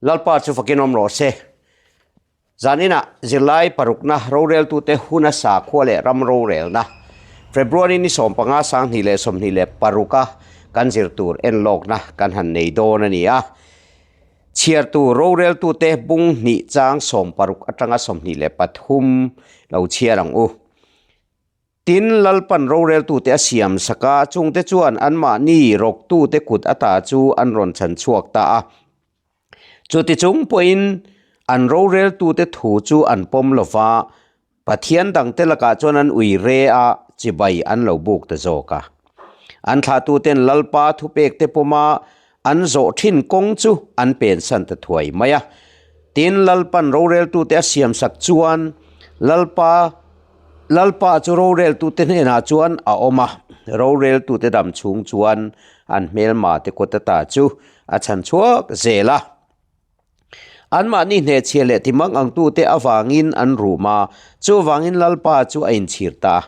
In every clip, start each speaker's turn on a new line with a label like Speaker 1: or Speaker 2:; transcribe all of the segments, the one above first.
Speaker 1: Lalpa chu fakin awm rawh se. Zaninah zirlai parukna roreltute huna sakhua leh ram rorelna February ni 15 2026 a kan zir tur enlawkna kan han nei dawn a ni a. Chhiartu roreltute bung hnih chang 16 atanga 23 lo chhiar ang u. Tin, Lalpan roreltute a siam sak a, chungte chuan anmahni rawktute kut ata chu an rawn chhan chhuak ta a. Chuti chung pawhin an roreltute thu chu an pawm lo va, Pathian dangte lakah chuan an ui re a, chibai an lo buk ta zawk a. An thlahtuten Lalpa thupekte pawma an zawh thin kawng chu an pensan ta thuai mai a. Tin, Lalpan roreltute a siam sak chuan Lalpa Lalpa chu roreltute hnenah chuan a awm a, roreltute dam chhung chuan an hmelmate kut ata chu a chhan chhuak zel a. Anmahni hnehchhia leh timang angtute avangin an rum a, chuvangin Lalpa chu a inchhir ta a.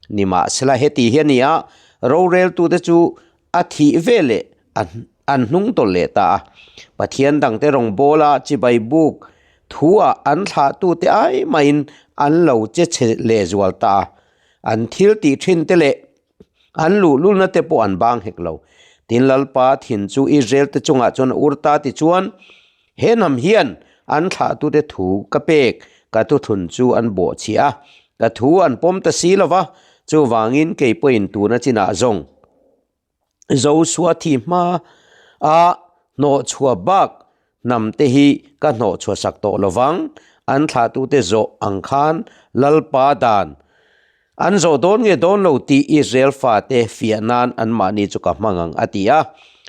Speaker 1: Nimahsela heti hi a ni a, roreltute chu a thih veleh an hnung tawlh leh ta a. Pathian dangte rawngbawla chibai buk thuah an thlahtute ai mahin an lo che chhe lehzual ta a. An thil tih thin te leh an luhlulna te pawh an bang hek lo. Tin Lalpa thin chu Israel te chungah chuan a ur ta tichuan he hnam hian an thlahtute thu ka pek ka thuthlun chu an bawhchhiah a, ka thu an pawm ta si lo va, chuvangin kei pawhin tuna chinah zawng Joshua thi hma a hnawhchhuah bak hnam te hi ka hnawhchhuah sak tawh lo vang, an thlahtute zawh ang khan Lalpa dan an zawh dawn nge dawn lo tih Israel fate fiah nan anmahni chu ka hmang ang a ti a.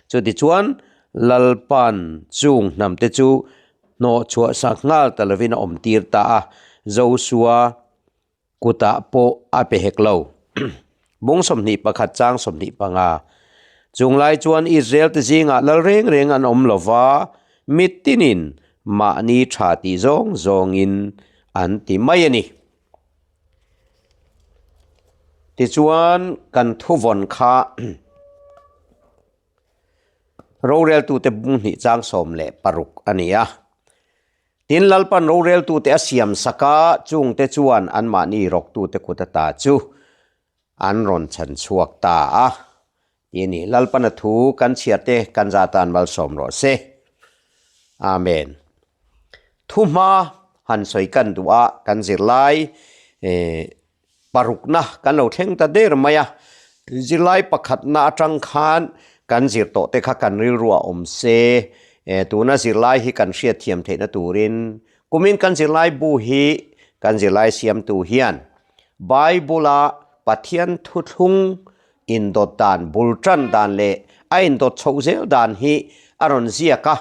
Speaker 1: Chutichuan Lalpa'n chung hnam te chu hnawhchhuah sak nghal ta lovin a awmtir ta a, Joshua Kutah pawh a pe hek lo. Bung 21 chang 25. Chung lai chuan Israel te zingah lal reng reng an awm lo va, mitinin mahni tha tih zawng zawngin an ti mai a ni. Tichuan kan thuvawn kha roreltute bung hnih chang 16 a ni a. Tin, Lalpan roreltute a siam sak a, chungte chuan anmahni rawktute kut ata chu an rawn chhan chhuak ta a, ti a ni. Lalpan a thu kan chhiarte kan za tan malsawm rawh se. Amen. Thu hma han sawi kan duh a, kan zirlai Parukna kan lo thleng ta der mai a, zirlai pakhatna atang khan kan zir tawh te kha kan rilru a awm se, tuna zirlai hi kan hriatthiam theihna turin kumin kan zirlai bu hi kan zirlai siamtu hian Bible-a Pathian thuthlung indawt dan, bul tan dan leh a indawt chhoh zel dan hi a rawn ziak a,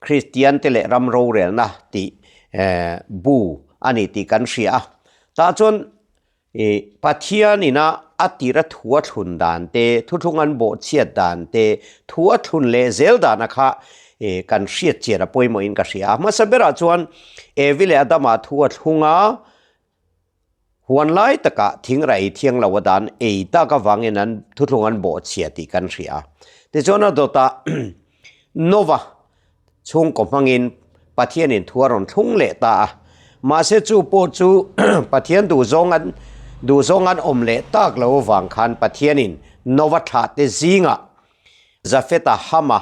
Speaker 1: Kristian te leh ram rorelna tih bu a ni tih kan hria a. Tah chuan Pathian ina a tira thu a thlun dan te, thuthlung an bawhchhiat dan te, thu a thlun leh zel dana kha kan hriat chian a pawimawhin ka hria a. Hmasa berah chuan Evi leh Adama thu a thlung a, huan lai takah thingrah ei thiang lo a dan ei tak avangin an thuthlung an bawhchhia tih kan hria a. Tichuan a dawtah Nova Chhungkaw hmangin Pathianin thu a rawn thlung leh ta a. Mahse chu pawh chu Pathian duhzawng an duhzawng an awm leh tak lo avang khan Pathianin Nova thlah te zingah Jafeta, Hama,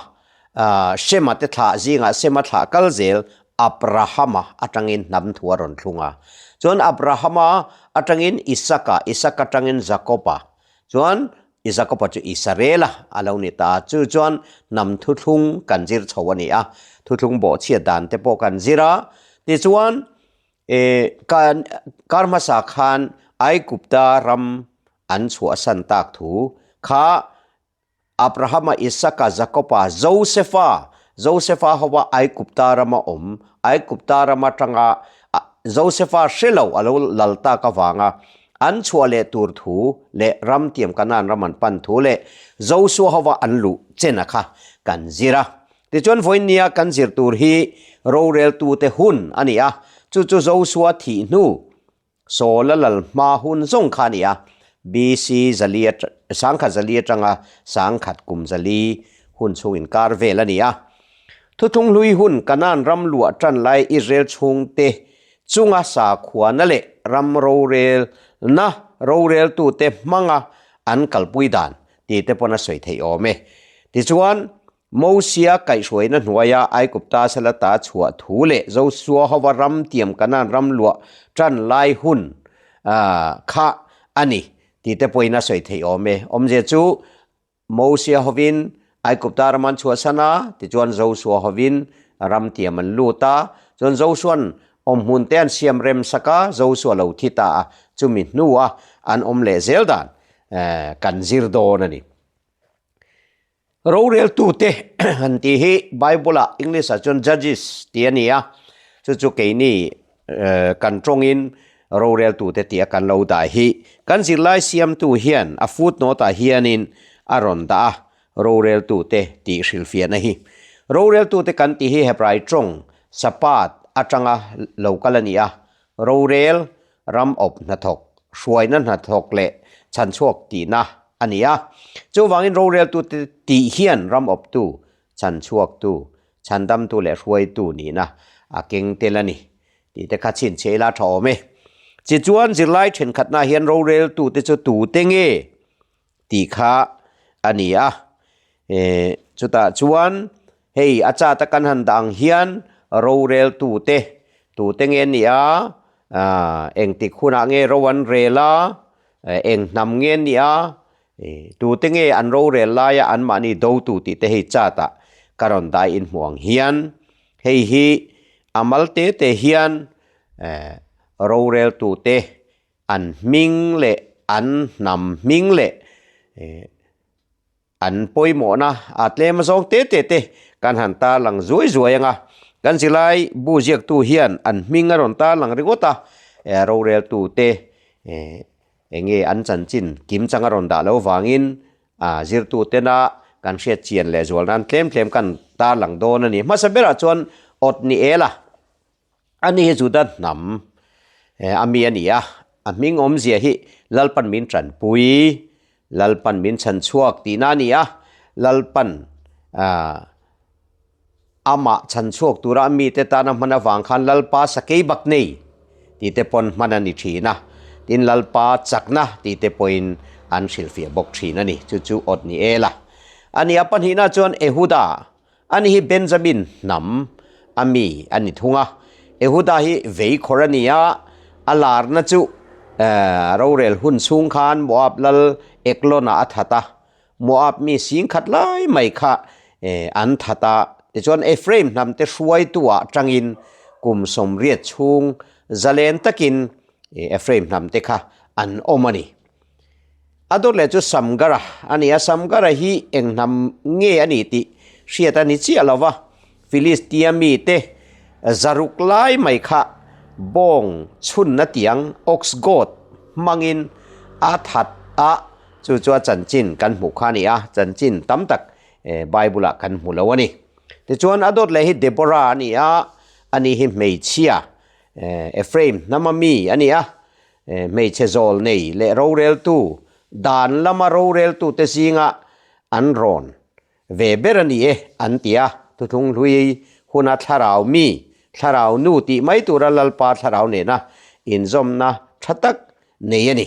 Speaker 1: Shema te thlah zingah Sema thlah kal zel Abrahama atangin hnam thu a rawn thlung a. Chuan Abrahama atangin Isaka, Isaka atangin Jakoba. Chuan Jakoba chu Israela a lo ni ta. Chu chuan hnam thuthlung kan zir chho a ni a, thuthlung bawhchhiat dan te pawh kan zir a. Tichuan, kan kar hmasa khan Aigupta ram an chhuahsan tak thu kha Abrahama, Isaka, Jakoba, Josefa, Josefa hova Aigupta rama awm, Aigupta ram atanga Josefa hre lo a lo lal tak avanga An chhuah leh tur thu leh ram tiam Kanaan ram an pan thu leh Josua hova an luh chena kha kan zir a. Tichuan vawiin nia kan zir tur hi roreltute hun a ni a, chu chu Josua thih hnu Saula lal hma hun zawng kha a ni a, BC zali sangkhat zali atanga sangkhat kum zali hun chhung inkar vel a ni a. Thuthlung hlui hun Kanaan ram luah tan lai Israel chhungte chunga sakhuana leh ram rorelna roreltute hmanga an kalpui dan tih te pawn a sawi theih awm e. Tichuan, Mosia kaihhruaina hnuaia Aigupta salata chhuah thu leh Josua hova ram tiam Kanaan ram luah tan lai hun kha a ni tih te pawhin a sawi theih awm e. Awmzia chu Mosia hovin Aigupta ram an chhuahsan a, tichuan Josua hovin ram tiam an lut a. Chuan Josua'n awmhmun te an siam rem sak a, Josua lo thi ta a, chumi hnua an awm leh zel dan kan zir dawn a ni. Roreltute han tih hi Bible-ah English-ah chuan Judges tih a ni a, chu chu keini kan tawngin roreltute tih a kan lo dah hi. Kan zirlai siamtu hian a footnote-ah hianin a rawn dah a, roreltute tih hrilhfiahna hi. Roreltute kan tih hi Hebrai tawng Sapat atanga lo kal a ni a, rorel ram awp hnathawk, hruaina hnathawk leh chhanchhuak tihna a ni a. Chuvangin roreltute tih hian ram awptu, chhanchhuaktu, chhandamtu leh hruaitu nihna a keng tel a ni tih te kha chhinchhiah ila tha awm e. Tichuan zirlai thenkhatnaah hian roreltute chu tute nge tih kha a ni a. Chutah chuan hei a chata kan han dah ang hian roreltute tute nge an nih a, engtik hunah nge ro an rel a, eng hnam nge an nih a, tute nge an rorel laia anmahni dotu tih te hei chatah ka rawn dah inhmuh ang hian hei hi a mal te te hian roreltute An hming leh an hnam hming leh an pawimawhna a tlem zawng te te te kan han tarlang zuai zuai ang a. Kan zirlai bu ziaktu hian an hming a rawn tarlang ringawt a, roreltu te eng nge an chanchin kim chang a rawn dah lo vangin a zirtu tena kan hriat chian leh zual nan tlem tlem kan tarlang dawn a ni. Hmasa berah chuan Otniela. Ani hi Juda hnam a mi a ni a, a hming awmzia hi Lalpan min tanpui, Lalpan min chhan chhuak tihna a ni a, Lalpan amah chhan chhuak tura a mite tana hman avang khan Lalpa sakei bak nei tih te pawn hman a ni thin a, tin Lalpa chakna tih te pawhin an hrilhfiah bawk thin a ni, chu chu Otniela a ni. A pahnihna chuan Ehuda Ani hi Benjamin hnam a mi a ni thung a, Ehuda hi vei khawr a ni a, a larna chu rorel hun chhung khan Moab lal Eglon-ah a that a, Moab mi sing khat lai mai kha an that a, tichuan Ephraim hnam te hruaitu-ah tangin kum 80 chhung zalen takin Ephraim hnam te kha an awm a ni. A dawt leh chu Samgara a ni a, Samgara hi eng hnam nge a ni tih hriat a ni chiah lo va, Filistia mite zaruk lai mai kha bawng chhunna tiang, ox goad, hmangin a that a, chu chu a chanchin kan hmuh kha a ni a, chanchin tam tak Bible-ah kan hmu lo a ni. Tichuan a dawt leh hi Deborah a ni a, ani hi hmeichhia Ephraim hnama mi a ni a, Hmeichhe zawl nei leh roreltu, dan lama roreltute zinga an rawn ve ber a ni e an ti a. Thuthlung hlui huna thlarau mi, thlarau nu tih mai tura Lalpa thlarau nena inzawmna tha tak nei a ni.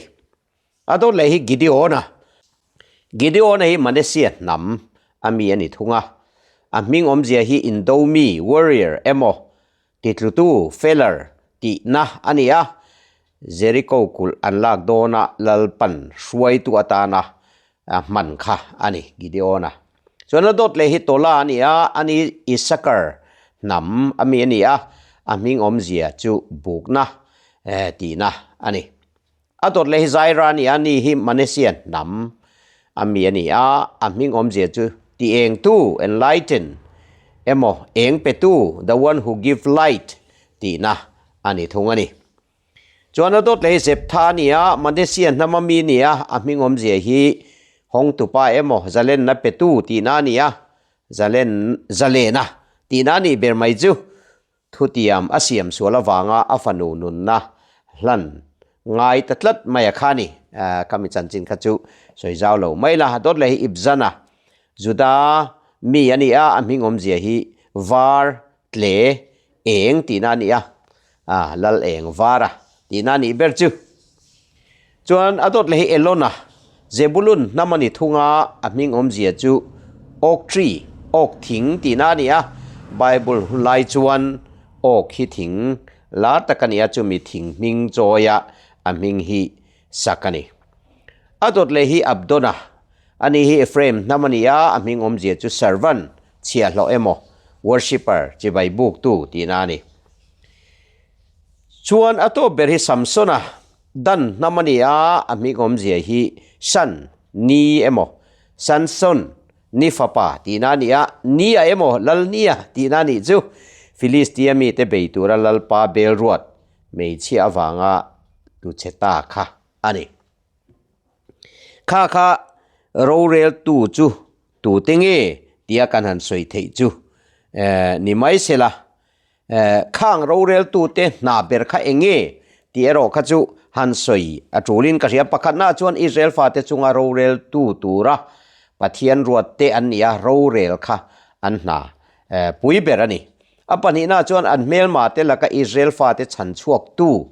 Speaker 1: A dawt leh hi Gideon-a. Gideon-a hi Manasseh hnam a mi a ni thung a. A hming awmzia hi indo mi, warrior, emaw Titlutu, Feller, tihna a ni a, Jericho kulh an lak dawna Lalpan hruaitu atana hman kha a ni, Gideona. Chuan a dawt leh hi Tola a ni a, a ni Issachar hnam a mi a ni a, a hming awmzia chu bukna tihna a ni. A dawt leh hi Zaira a ni a, ni hi Manasseh hnam a mi a ni a, a hming awmzia chu ti engtu, enlighten, emaw eng petu, the one who give light, tihna a ni thung a ni. Chuan a dawt leh hi Zeptha a ni a, Manasseh hnam a mi a ni a, a hming awmzia hi hawngtupa emaw zalenna petu tihna a ni a, zalen, zalena tihna a nih ber mai chu. Thutiam a siam sual avanga a fanu nunna hlan ngai ta tlat mai a kha ni. Ka mi chanchin kha chu sawi zau lo mai la. Dawt leh hi Ibzana, Juda mi a ni a, a hming awmzia hi var, tle, eng tihna a ni a, a lal eng vara tihna a nih ber chu. Chuan a dawt leh hi Elona, Zebulun hnam a ni thung a, a hming awmzia chu oak tree, oak thing tihna a ni a, Bible hun lai chuan oak hi thing lar tak a ni a, chumi thing hming chawia a hming hi sak a ni. A dawt leh hi Abdona, ani hi Ephraim hnam a ni a, a hming awmzia chu servant, chhiahhlawh emaw, worshipper, chibai buktu tihna a ni. Chuan a tawp ber hi Samsona dan hnam a ni a, a hming awmzia hi San, Ni emaw, Sanson, Ni fapa tihna a ni a, Ni a emaw, Lal Nia tihna a nih chu. Filistia mite bei tura Lalpa belruat hmeichhia avanga tuchhe ta kha a ni. Kha kha roreltu chu tute nge tia kan han sawi theih chu ni mai sela. Khang roreltute hna ber kha eng nge tih erawh kha chu han sawi a tulin ka hria. Pakhatnaah chuan Israel fate chunga roreltu tura Pathian ruatte an ni a, rorel kha an hna pui ber a ni. A pahnihnaah chuan an hmelmate laka Israel fate chhan chhuaktu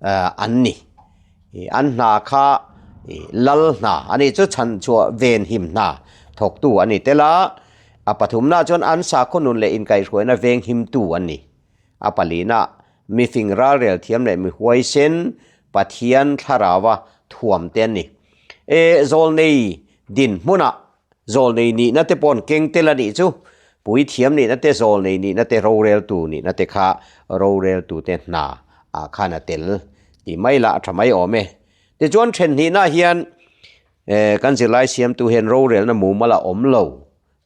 Speaker 1: an ni. An hna kha lal hna a nih chu chhan chhuah venhim hna thawktu a ni tel a. A pathumnaah chuan an sakhaw nun leh inkaihhruaina venghimtu an ni. A palinaah mifing ralrel thiam leh mi huaisen Pathian thlaraua thuamte an ni. E Zawlnei dinhmunah Zawlnei nihna te pawh an keng tel a nih chu. Puithiam nihna te, zawlnei nihna te, roreltu nihna te kha roreltute hna ah khan a tel tih mai lah a tha mai awm e. Tichuan then hnihna hian kan zirlai siamtu hian rorelna mumal a awm lo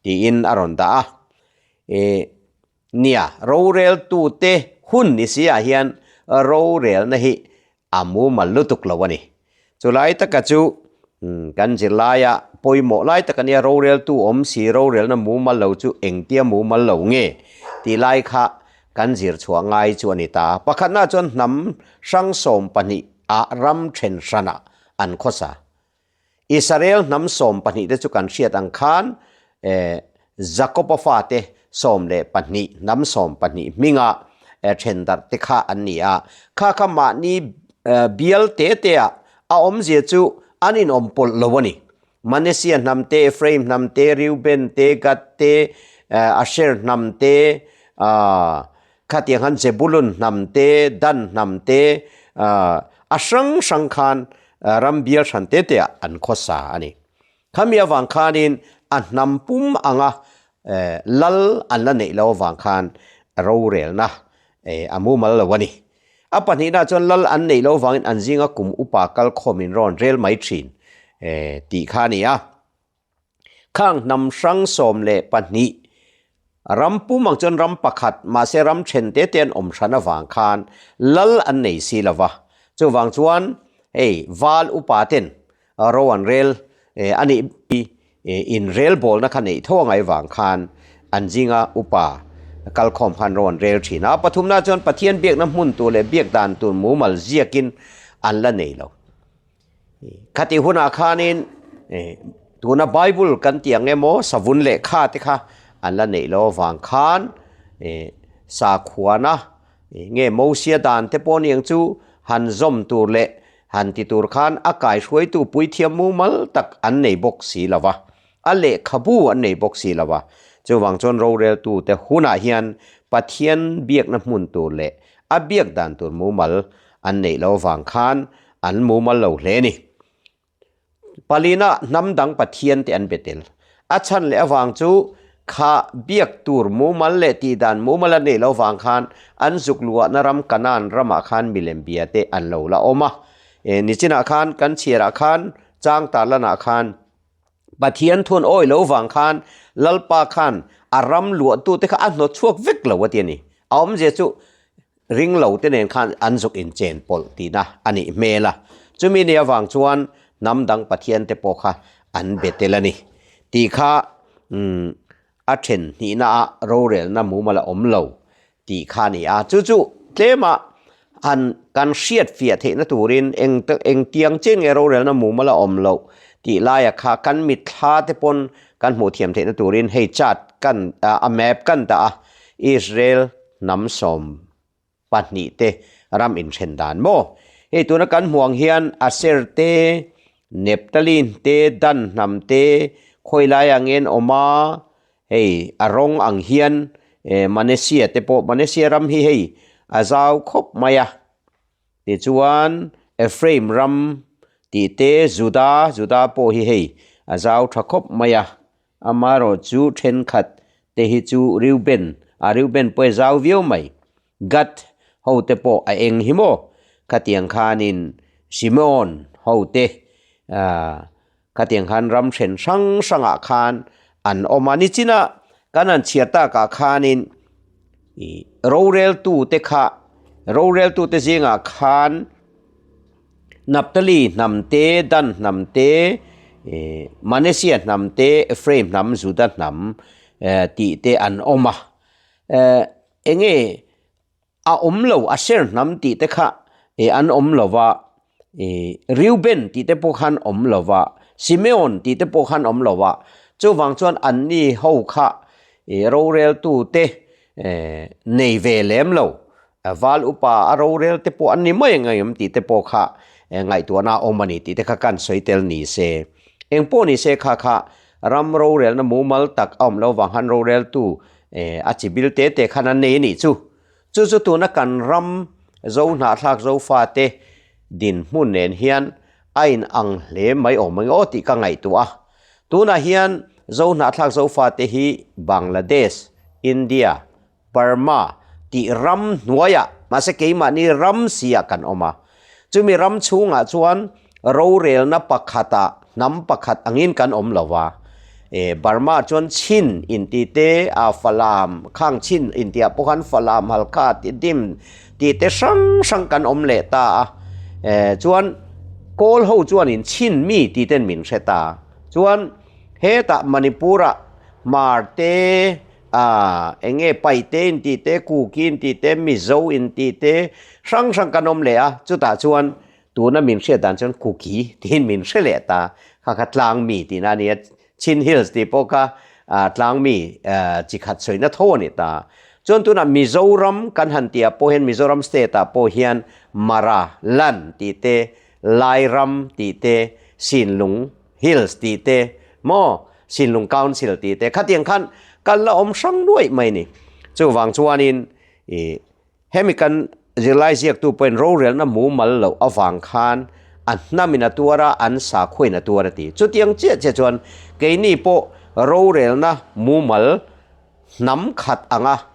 Speaker 1: tiin a rawn dah a. Nia, roreltute hun ni si ah hian rorelna hi a mumal lutuk lo a ni. Chulai taka chu kan zirlaia pawimawh lai tak a nia, roreltu awm si rorelna mumal lo chu engtia mumal lo nge tih lai kha kan zir chhuah ngai chu a ni ta. Pakhatna chuan hnam hrang 12 ah ram then hranah an khawsa. Israel hnam 12 te chu kan hriat ang khan Jakob-a fate 12 hnam 12 hminga then darh te kha an ni a. Kha kha mahni bial te te ah a awmzia chu an inawm pawlh lo a ni. Manasseh hnam te, Ephraim hnam te, Reuben te, Gad te, Asher hnam te, Khatiang khan Zebulun hnam te, Dan hnam te, a hrang hrang khan ram bial hran te te ah an khawsa a ni. Khami avang khanin a hnam pum anga lal an la neih lo avang khan rorelna a mumal lo a ni. A pahnihna chuan lal an neih lo avangin an zinga kum upa kalkhawmin rawn rel mai thin tih kha a ni a. Khang hnam hrang 12 ram pum ang chuan ram pakhat, mahse ram then te te an awm hran avang khan lal an nei si lo va. Chuvang chuan hei val upa ten ro an rel a nih in rel bawlna kha neih tho angai vang khan an zinga upa kalkhawm khan ro an rel thin a. Pathumna chuan Pathian biakna hmun tur leh biak dan tur mumal ziakin an la nei lo. Khati hunah khanin tuna Bible kan tih ang emaw savun lehkha te kha an la neih lo avang khan sakhuana nge Mosia dan te pawh ni ang chu han zawm tur leh han ti tur khan a kaihruaitu puithiam mumal tak an nei bawk si lo va, a lehkhabu an nei bawk si lo va. Chuvang chuan roreltute hunah hian Pathian biakna hmun tur leh a biak dan tur mumal an neih lo avang khan an mumal lo hle a ni. Palina hnam dang Pathian te an be tel. A chhan leh avang chu kha biak tur mumal leh tih dan mumal an neih lo vang khan an zuk luahna ram Kanaan ramah khan milem bia te an lo la awm a. Nichinah khan kan chhiarah khan chang tarlanah khan Pathian thuan awi lo vang khan Lalpa khan a ram luahtute kha a hnawt chhuak vek lo a ti a ni. A awmzia chu ring lo te nen khan an zuk inchen pawlh tihna a nih hmel a. Chumi ni avang chuan hnam dang Pathian te pawh kha an be tel a ni tih kha a then hnihna ah rorelna mumal a awm lo tih kha a ni a. Chu chu tlema han kan hriat fiah theihna turin eng engtiang chen nge rorelna mumal a awm loh tih laia kha kan mitthla te pawn kan hmuh thiam theihna turin hei chart kan a map kan dah a. Israel hnam 12 te ram inthen dan maw? Hei tuna kan hmuh ang hian Aser te, Neptalin te, Dan hnam te khawi lai angin awm a, hei a rawng ang hian Manesia te pawh, Manesia ram hi hei a zau khawp mai a. Tichuan Ephraim ram tih te, Juda, Juda pawh hi hei a zau tha khawp mai a. Amaherawhchu thenkhat te hi chu Reuben, a Reuben pawh a zau viau mai. Gad ho te pawh a eng hi maw? Khatiang khanin Simeon ho te khatiang khan ram hren hrang hrangah khan an awm a. Nichina kan han chhiar takah khanin roreltute kha roreltute zingah khan Naphtali hnam te, Dan hnam te, Manasseh hnam te, Ephraim hnam, Judah hnam tih te an awm a. Enge a awm lo, Asher hnam tih te kha an awm lo va, Reuben tih te pawh khan awm lo va, Simeon tih te pawh khan awm lo va. Chuvang chuan anni ho kha roreltu te nei ve lem lo. Val upa a rorel te pawh an ni mai ang em tih te pawh kha ngaihtuahna a awm a ni tih te kha kan sawi tel ni se. Eng pawh ni se kha kha ram rorelna mumal tak a awm lo vang khan roreltu a chi bil te te khan an nei a nih chu. Chu chu tuna kan ram Zo hnahthlak Zofate dinhmun nen hian a inang hle mai awm ang aw tih ka ngaihtuah a. Tunah hian Zo hnahthlak Zofate hi Bangladesh, India, Burma tih ram hnuaiah, mahse keimahni ram siah kan awm a. Chumi ram chhungah chuan rorelna pakhatah hnam pakhat angin kan awm lo va. E, Burma chuan Chin inti te, a Falam, khang Chin intiah pawh khan Falam, Halkha, Tidim tih te hrang hrang kan awm leh ta a. E, chuan Kawl ho chuanin Chin mi tih ten min hre ta. Chuan hetah Manipur-ah Hmar te, A, eng nge Paite intih te, Kuki intih te, Mizo intih te hrang hrang kan awm leh a, chutah chuan tuna min hriat dan chuan Kuki tiin min hre leh ta, kha kha Tlangmi tihna a ni a, Chin Hills tih pawh kha Tlangmi chi khat sawina tho a ni ta. Chuan tunah Mizoram kan han tihah pawh hian Mizoram state ah pawh hian Mara, Lan tih te, Lairam tih te, Sinlung Hills tih te maw Sinlung Council tih te khatiang khan kan la awm hrang nuaih mai ni. Chuvang chuanin ih hemi kan zirlai ziaktu pawhin rorelna mumal loh avang khan a hnamin a tuar a, an sakhuain a tuar a ti. Chutiang chiah chiah chuan keini pawh rorelna mumal hnam khat anga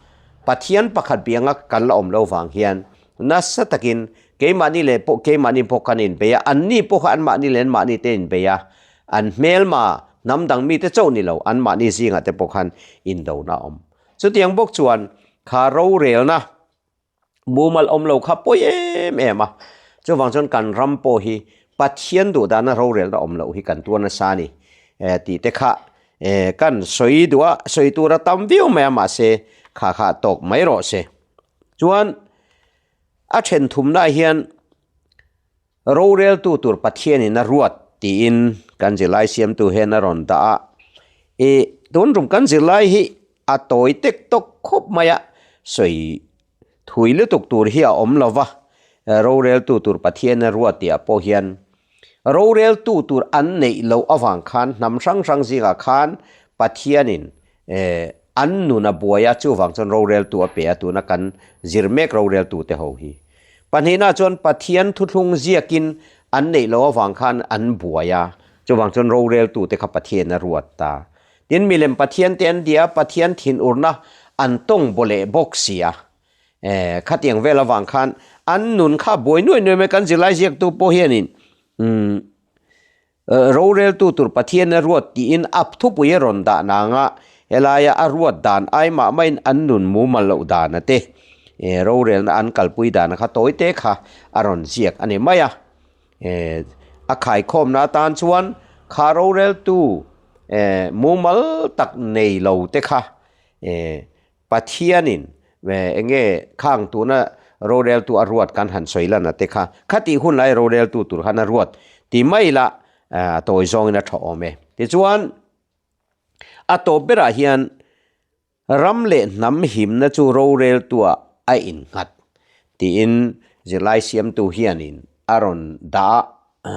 Speaker 1: Pathian pakhat bianga kan la awm lo vang hian nasa takin Keimahni leh pawh keimahni pawh kan inbei a, anni pawh kha anmahni leh anmahni te inbei a, an hmelma hnam dang mite chauh ni lo, anmahni zingah te pawh khan indona a awm. Chutiang bawk chuan kha rorelna mumal awm lo kha pawi em em a, chuvang chuan kan ram pawh hi Pathian duhdana rorelna awm loh hi kan tuar nasa a ni tih te kha kan sawi duh a, sawi tur a tam viau mai a mahse kha kha tawk mai rawh se. Chuan A then thumnaah hian roreltu tur Pathianin a ruat tiin kan zirlai siamtu hian a rawn dah a. I tun rum kan zirlai hi a tawi tek tawk khawp mai a, sawi thui lutuk tur hi a awm lo va, roreltu tur Pathian a ruat tihah pawh hian roreltu tur an neih loh avang khan hnam hrang hrang zingah khan Pathianin An nun a buai a, chuvang chuan roreltu a pe a, tuna kan zir mek roreltute ho hi. Pahnihna chuan Pathian thuthlung ziakin an neih loh avang khan an buai a, chuvang chuan roreltute kha Pathian a ruat ta. Tin, milem Pathiante an dia a, Pathian thinurna an tawng baw leh bawk si a. Khatiang vel avang khan an nun kha a buai nuai nuai mai, kan zirlai ziaktu pawh hianin umm Roreltu tur Pathian a ruat tiin a thupui a rawn dah nanga helaia a ruat dan ai mah maiin an nun mumal loh dana te rorelna an kalpui dana kha tawi te kha a rawn ziak a ni mai a. A khaikhawmna atan chuan kha roreltu mumal tak nei lo te kha Pathianin enge khang tuna roreltu a ruat kan han sawi lan a te kha, khatih hun lai roreltu tur khan a ruat ti mai la a tawi zawngin a tha awm e. Tichuan a tawp berah hian Ram leh hnam himna chu roreltuah a innghat tiin zirlai siamtu hianin a rawn dah a.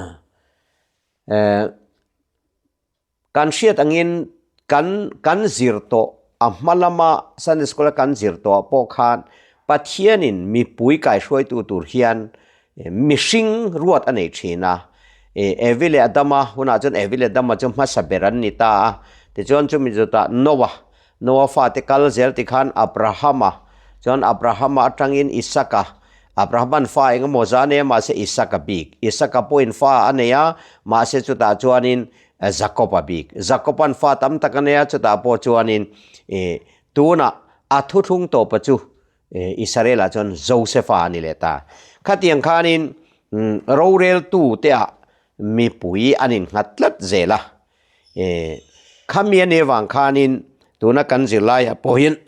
Speaker 1: Kan hriat angin kan kan zir tawh a hma lama Sunday School a kan zir tawh ah pawh khan Pathianin mipui kaihruaitu tur hian mihring ruat a nei thin a. Evi leh Adama hunah chuan Evi leh Adama chu hmasa ber an ni ta a. Tichuan chumi chutah Noah, Noah fate kal zel tikhan Abrahama, chuan Abrahama atangin Isaka, Abrahaman fa eng emaw za a nei a mahse Isaka bik, Isaka pawhin fa a nei a mahse chutah chuanin Jakob-a bik, Jakob-an fa tam tak a nei a chutah pawh chuanin tunah a thuthlung tawpa chu Israel-ah chuan Josefa a ni leh ta. Khatiang khanin roreltu te ah mipui an innghat tlat zel a. Khami a nih avang khanin tuna kan zirlaiah pawhin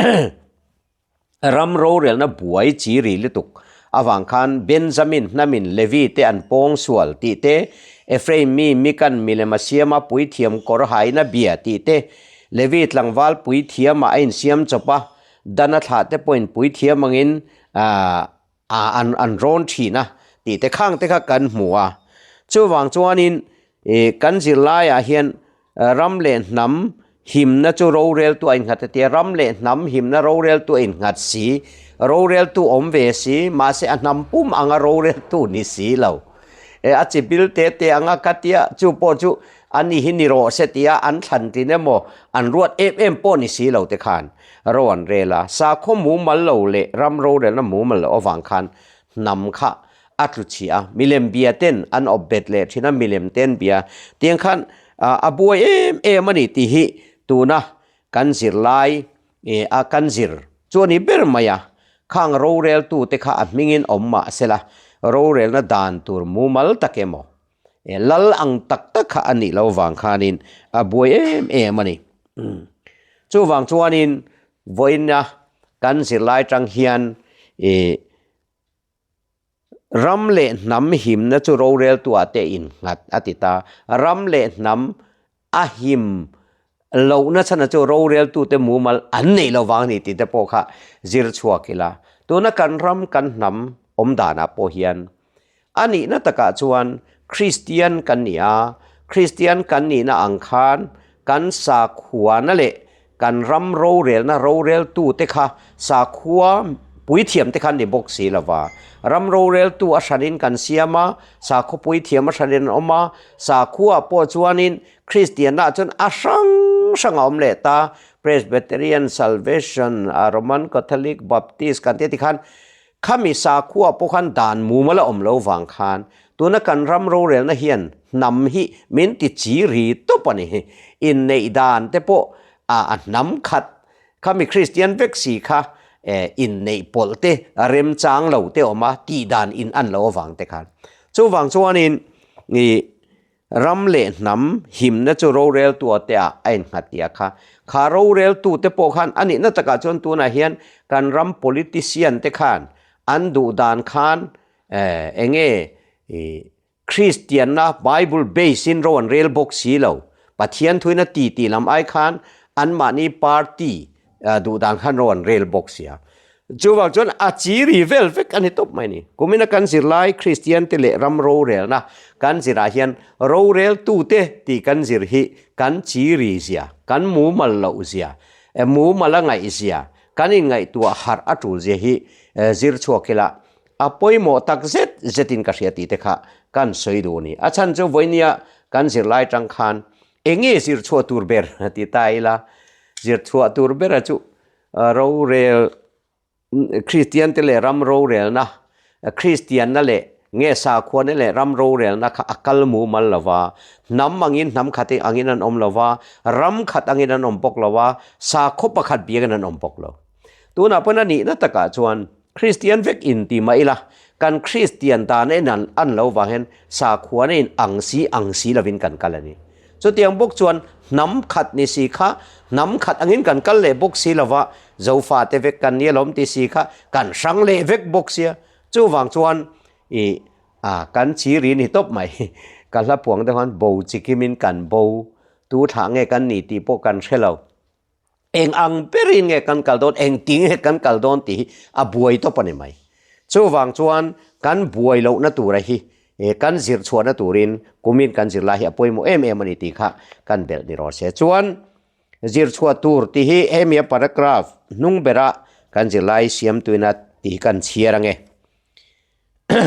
Speaker 1: ram rorelna buai chi ri lutuk avang khan Benjamin hnamin Levi te an pawng sual tih te, Ephraim mi Mikan milem a siam a puithiam kawr haina bia tih te, Levi tlangval puithiamah a insiam chawp a, Dan a thlah te pawhin puithiam angin an an rawn thin a tih te khang te kha kan hmu a. Chuvang chuanin kan zirlaiah hian ram leh hnam himna chu roreltu a innghat a tia, ram leh hnam himna roreltu a innghat si, roreltu awm ve si, mahse a hnam pum anga roreltu ni si lo. A chi bil te te anga ka tia, chu pawh chu a ni hi ni rawh se tia an thlan tlin emaw an ruat em em pawh ni si lo te khan ro an rel a. Sakhaw mumal lo leh ram rorelna mumal loh avang khan hnam kha a tlu chhia a, milem bia ten an awp bet leh thin a, milem ten bia tiang khan a buai em em a ni tih hi tuna kan zirlai a kan zir chu a ni ber mai a. Khang roreltute kha a hmingin awm mah sela rorelna dan tur mumal tak emaw Lal ang tak tak kha a nih loh vang khanin a buai em em a ni. Chuvang chuanin vawiina kan zirlai tang hian ih ram leh hnam himna chu roreltuah te innghat a ti ta. Ram leh hnam a him lohna chhan chu roreltute mumal an neih loh vang a ni tih te pawh kha zir chhuak ila. Tuna kan ram kan hnam awm danah pawh hian A nihna takah chuan Kristian kan ni a, Kristian kan nihna ang khan kan sakhuana leh kan ram rorelna roreltute kha sakhua puithiamte kha an ni bawk si lo va. Ram roreltu a hranin kan siam a, sakhaw puithiam a hranin an awm a, sakhuaah pawh chuanin Kristiannaah chuan a hrang hrang a awm leh ta, Presbyterian, Salvation, Roman Catholic, Baptist kan tih tikhan Khami sakhua pawh khan dan mumal a awm lo vang khan tuna kan ram rorelna hian hnam hi min ti chi ri tawp a ni. Inneih dan te pawh a hnam khat khami Kristian vek si kha inneih pawlh te remchang lo te awm a tih dan in an lo avang te khan. Chuvang chuanin ih Ram leh hnam himna chu roreltu te ah a innghat tia kha. Kha roreltu te pawh khan a nihna takah chuan tunah hian kan ram politician te khan an duh dan khan eng nge Kristianna Bible base in ro an rel bawk si lo. Pathian thuin a ti tih lam ai khan anmahni party duh dan khan ro an rel bawk sia. Chuvang chuan a chi ri vel vek a ni tawp mai ni. Kumina kan zirlai Kristian te leh ram rorelna kan zirah hian roreltute tih kan zir hi kan chi ri zia, kan mumal loh zia, mumal a ngaih zia, kan inngaihtuah harh a tul zia hi zir chhuak ila a pawimawh tak zet zetin ka hria tih te kha kan sawi duh a ni. A chhan chu vawinia kan zirlai tang khan Enge zir chhuah tur ber ti ta ila, zir chhuah tur bera chu rorel Kristian te leh ram rorelna, Kristianna leh nge sakhuana leh ram rorelna kha a kal mumal lo va, hnam angin hnam khat angin an awm lo va, ram khat angin an awm bawk lo va, sakhaw pakhat biakin an awm bawk lo. Tunah pawn a nihna takah chuan Kristian vek in ti mah ila, kan Kristian dan en an lo vang hian sakhuana in ang si ang si lovin kan kal a ni. Chutiang bawk chuan hnam khat ni si kha hnam khat angin kan kal leh bawk si lova, Zofate vek kan ni alawm ti si kha kan hrang leh vek bawk sia. Chuvang chuan i a kan chi ri ni tawp mai. Ka hla puang te khan bo chikimin kan bo, tu thlah nge kan ni tih pawh kan hre lo. Eng ang berin nge kan kal dawn, engti nge kan kal dawn tih hi a buai tawp a ni mai. Chuvang chuan kan buai lohna tura hi kan zir chhuahna turin kumin kan zir lai hi a pawimawh em em a ni tih kha kan belh ni rawh se. Chuan zir chhuah tur tih hi hemi a paragraph hnung bera kan zirlai siamtuina tih hi kan chhiar ange.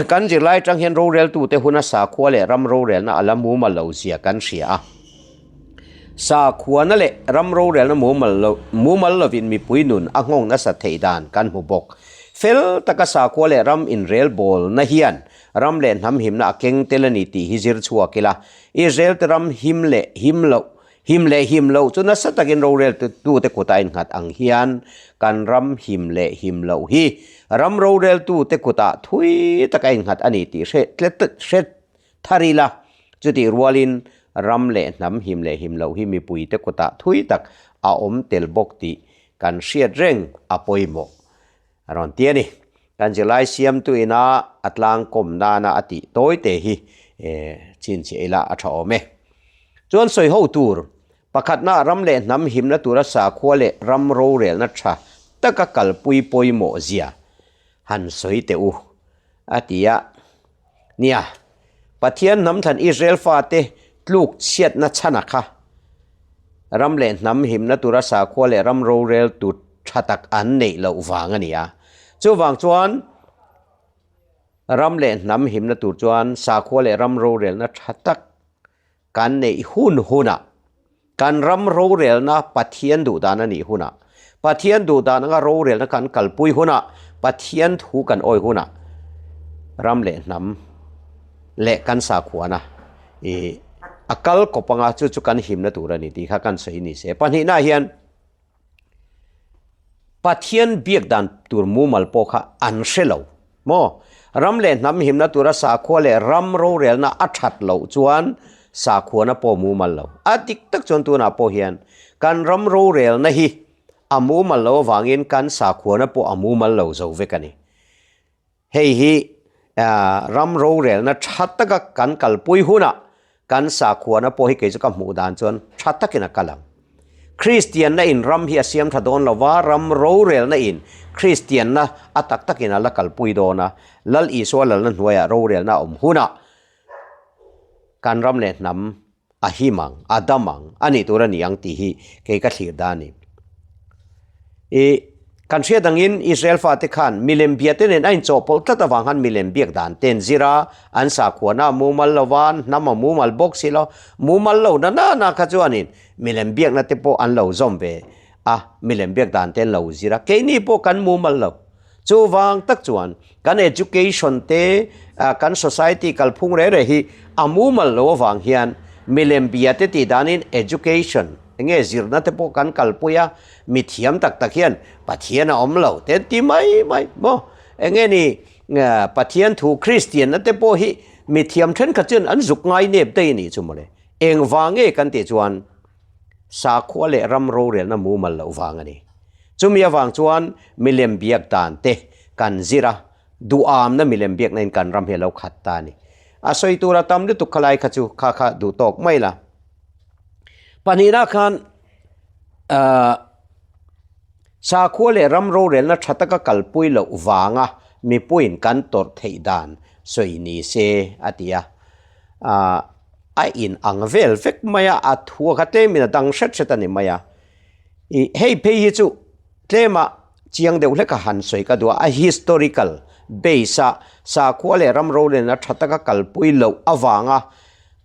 Speaker 1: Kan zirlai atang hian roreltute huna sakhua leh ram rorelna a la mumal lo zia kan hria a. Sakhuana leh ram rorelna mumal lo mumal lovin mipui nun a nghawng nasa theih dan kan hmu bawk. Fel taka sakhua leh ram inrelbawlna hian ram leh hnam himna a keng tel a ni tih hi zir chhuak ila, Israel te ram him leh him loh Him leh him loh chu nasa takin roreltute kutah innghat ang hian kan ram him leh him loh hi ram roreltute kutah thui taka innghat a ni tih hre hre thar ila. Chutih rualin ram leh hnam him leh him loh hi mipuite kutah thui tak a awm tel bawk tih kan hriat reng a pawimawh a rawn ti a ni. Kan zirlai siamtu ina a tlangkawm nana a tih tawi te hi chhinchhiah ila a tha awm e. Chuan sawi ho tur, pakhatna ram leh hnam himna tura sakhua leh ram rorelna tha taka kalpui pawimawh zia han sawi teh u, a ti a. Nia, Pathian hnam thlan Israel fate tluk chhiatna chhana kha ram leh hnam himna tura sakhua leh ram rorel tu tha tak an neih loh vang a ni a. Chuvang chuan ram leh hnam himna tur chuan sakhua leh ram rorelna tha tak kan neih hun hunah, kan ram rorelna Pathian duhdan a nih hunah, Pathian duhdan anga rorelna kan kalpui hunah, Pathian thu kan awi hunah ram leh hnam leh kan sakhuana ih a kal kawp anga chu chu kan himna tur a ni tih kha kan sawi ni se. Pahnihnaah hian Pathian biak dan tur mumal pawh kha an hre lo maw? Ram leh hnam himna tura sakhua leh ram rorelna a that loh chuan sakhuana pawh mumal lo. A dik tak chuan tunah pawh hian kan ram rorelna hi a mumal lo avangin kan sakhuana pawh a mumal lo zo vek a ni. Hei hi ram rorelna tha taka kan kalpui hunah kan sakhuana pawh hi kei chu ka hmuh dan chuan tha takin a kal ang. Kristianna in ram hi a siam tha dawn lova, ram rorelna in Kristianna a tak takin a la kalpui dawn a, Lal Isua lalna hnuaiah rorelna a awm hunah kan ram leh hnam a him ang, a dam ang, a nih tur a ni ang tih hi kei ka thlir dan a ni. I kan hriat angin Israel fate khan milem biate nen a inchawhpawlh tlat avang khan milem biak dan te an zir a, an sakhuana a mumal lo va, an hnam a mumal bawk si lo, mumal lo na na na kha chuanin milem biakna te pawh an lo zawm ve a, milem biak dan te an lo zir a, keini pawh kan mumal lo. Chuvang tak chuan kan education te, kan society kalphung reh reh hi a mumal lo avang hian milem bia te tih danin education enge zirna te pawh kan kalpui a, mi thiam tak tak hian Pathian a awm lo te an ti mai mai maw? Enge ni Pathian thu Kristian na te pawh hi mi thiam thenkhat chuan an zuk ngai nep daih a nih chu mawle. Engvang nge kan tih chuan Sakhua leh ram rorelna mumal loh vang a ni. Chumi avang chuan milem biak dan te kan zir a, duhamna milem biakna in kan ram hi a lo khat ta a ni. A sawi tur a tam lutuk khalai kha chu kha kha duh tawk mai la. Pahnihna khan ahh sakhua leh ram rorelna tha taka kalpui loh vanga mipuiin kan tawrh theih dan sawi ni se a ti a. Ahh a in ang vel vek mai a, a thu a kha tlemin a dang hret hret a ni mai a. Ih hei phei hi chu tlema chiang deuh hlek a han sawi ka duh a, a historical base a sakhua leh ram rorelna tha taka kalpui loh avanga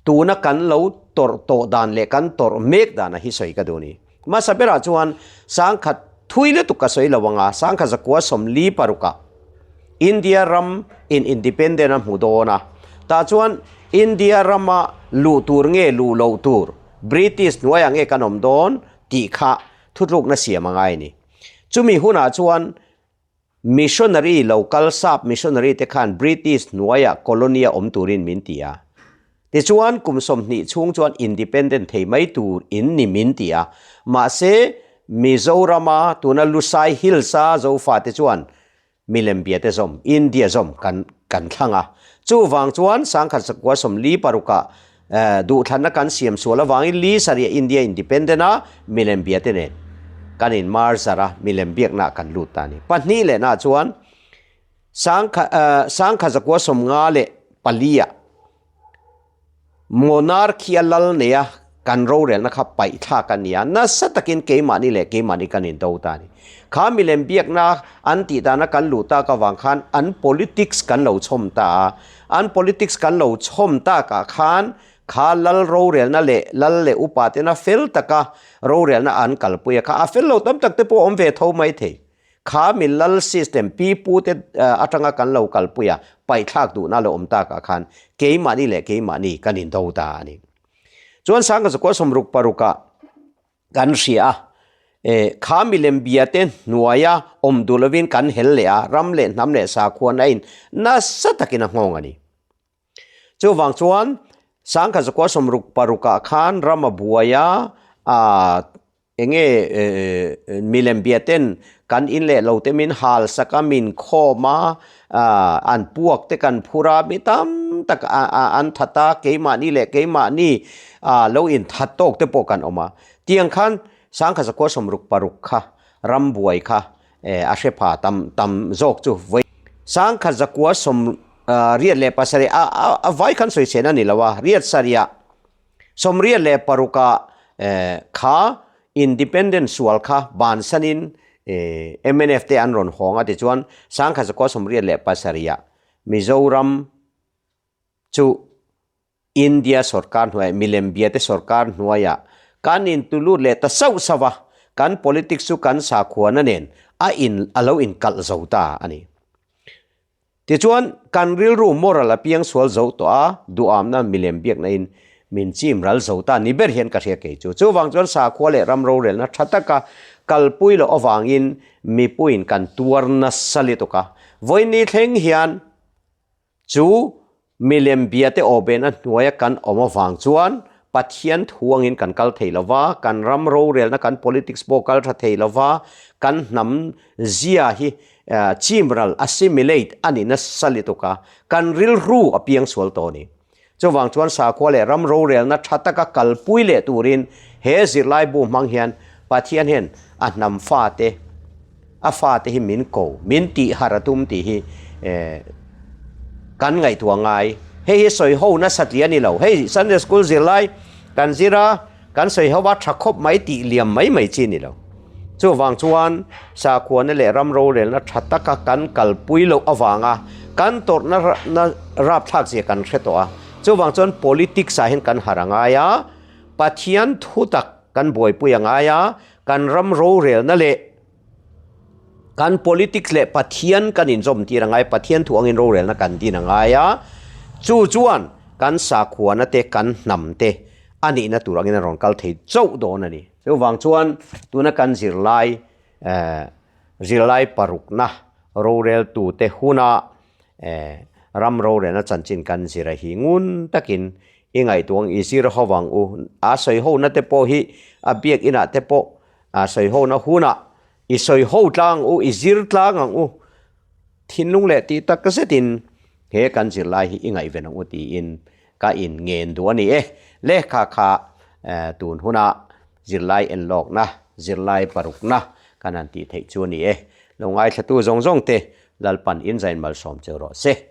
Speaker 1: tuna kan lo tawrh tawh dan leh kan tawrh mek dan a hi sawi ka duh a ni. Hmasa berah chuan sangkhat thui lutuk ka sawi lo anga sangkhat zakua 46 ah India ram in independent a hmu dawn a, tah chuan India rama luh tur nge luh loh tur British hnuaiah nge kan awm dawn tih kha thutlukna siam a ngai a ni. Chumi hunah chuan Missionary lo kal sap missionary te khan British hnuaiah colony a awm turin min ti a. Tichuan kum 20 chhung chuan independent thei mai tur in ni min ti a. Mahse Mizorama tuna Lusai Hills a Zofa te chuan milem bia te zawm India zawm kan kan thlang a. Chuvang chuan 1946 ah Duhthlanna kan siam sual avangin Li sarih India independent a milem bia te nen kan in mar zar a, milem biakna ah kan lut ta a ni. Pahnih lehna ah chuan sangkha sangkha zakua 54 ah Monarchy a lal nei a, kan rorelna kha paih thlak a ni a, nasa takin keimahni leh keimahni kan indo ta a ni. Kha milem biakna an tih dana kan luh tak avang khan an politics kan lo chhawm ta a, an politics kan lo chhawm takah khan kha lal rorelna leh lal leh upa tena fel taka rorelna an kalpui a kha a fel lo tam tak te pawh awm ve tho mai thei. Kha mi lal system pi pu te atanga kan lo kalpui a, paihthlak duhna lo awm takah khan keimahni leh keimahni kan indo ta a ni. Chuan Sangha Zakua 66 ah kan hria a, e, kha milem bia te hnuaia awm duh lovin kan hel leh a, ram leh hnam leh sakhuan a in nasa takin a nghawng a ni. Chuvang chuan Sangha Zakua 66 ah khan ram a buai a, aa, Enge milem bia ten kan in leh lo te min hal sak a, min khawm a, an puak te kan phur a, mi tam tak an that a, keimahni leh keimahni lo in that tawk te pawh kan awm a. Tiang khan sangkhat zakua 66 kha ram buai kha a hre pha tam tam zawk chu vawi sangkhat zakua 87 a vai khan sawi chhen a ni lo a, riat sarih ah 86 ah kha Independent sual kha bansanin mnf te an rawn hawng a tichuan sangkhat zakua 87 ah Mizoram chu India sorkar hnuaiah milem bia te sorkar hnuaiah kan intulut leh ta sauh sauh a, kan politics chu kan sakhuana nen a in a lo inkalh zo ta a ni. Tichuan, kan rilru moral a piang sual zo tawh a, duhamna milem biakna in min chim ral zo ta ni ber hian ka hria kei chu. Chuvang chuan sakhua leh ram rorelna tha taka kalpui loh avangin mipuiin kan tuar nasa lutuk a. Vawiin thleng hian chu Milem biate awbehna hnuaia kan awm avang chuan Pathian thu angin kan kal thei lo va, kan ram rorelna, kan politics pawh kal tha thei lo va, kan hnam zia hi chimral, assimilate, a ni nasa lutuk a, kan rilru a piang sual tawh a ni. Chuvang chuan sakhua leh ram rorelna tha taka kalpui leh turin he zirlaibu hmang hian Pathian hian a hnam fate, a fate hi min ko, min tih harh a tum tih hi kan ngaihtuah ngai. Hei hi sawi ho nasa tih a ni lo. Hei Sunday School zirlai kan zir a, kan sawi ho a tha khawp mai tih liam mai mai chi a ni lo. Chuvang chuan sakhuana leh ram rorelna tha taka kan kalpui loh avanga kan tawrhna rapthlak zia kan hre tawh a. Chuvang chuan politics ah hian kan harh a ngai a, Pathian thu tak kan buaipui a ngai a, kan ram rorelna leh kan politics leh Pathian kan inzawm tir a ngai, Pathian thu angin rorelna kan din a ngai a, chu chuan kan sakhuana te kan hnam te a nihna tur angin a rawn kal thei chauh dawn a ni. Chuvang chuan tuna kan zirlai zirlai parukna roreltute huna ram rorelna chanchin kan zir a hi ngun takin i ngaihtuah ang i zir ho vang u. A sawi hona te pawh hi a biakinah te pawh a sawi hona hunah i sawi ho tlang u, i zir tlang ang u. Thinlung leh tih tak zetin he kan zirlai hi i ngaihven ang u tiin ka in ngen duh a ni e. Lehkha kha tun huna zirlai enlawkna, zirlai parukna kan han tih theih chu a ni e. Lo ngaithlatu zawng zawng te Lalpan inzain malsawm cheu rawh se.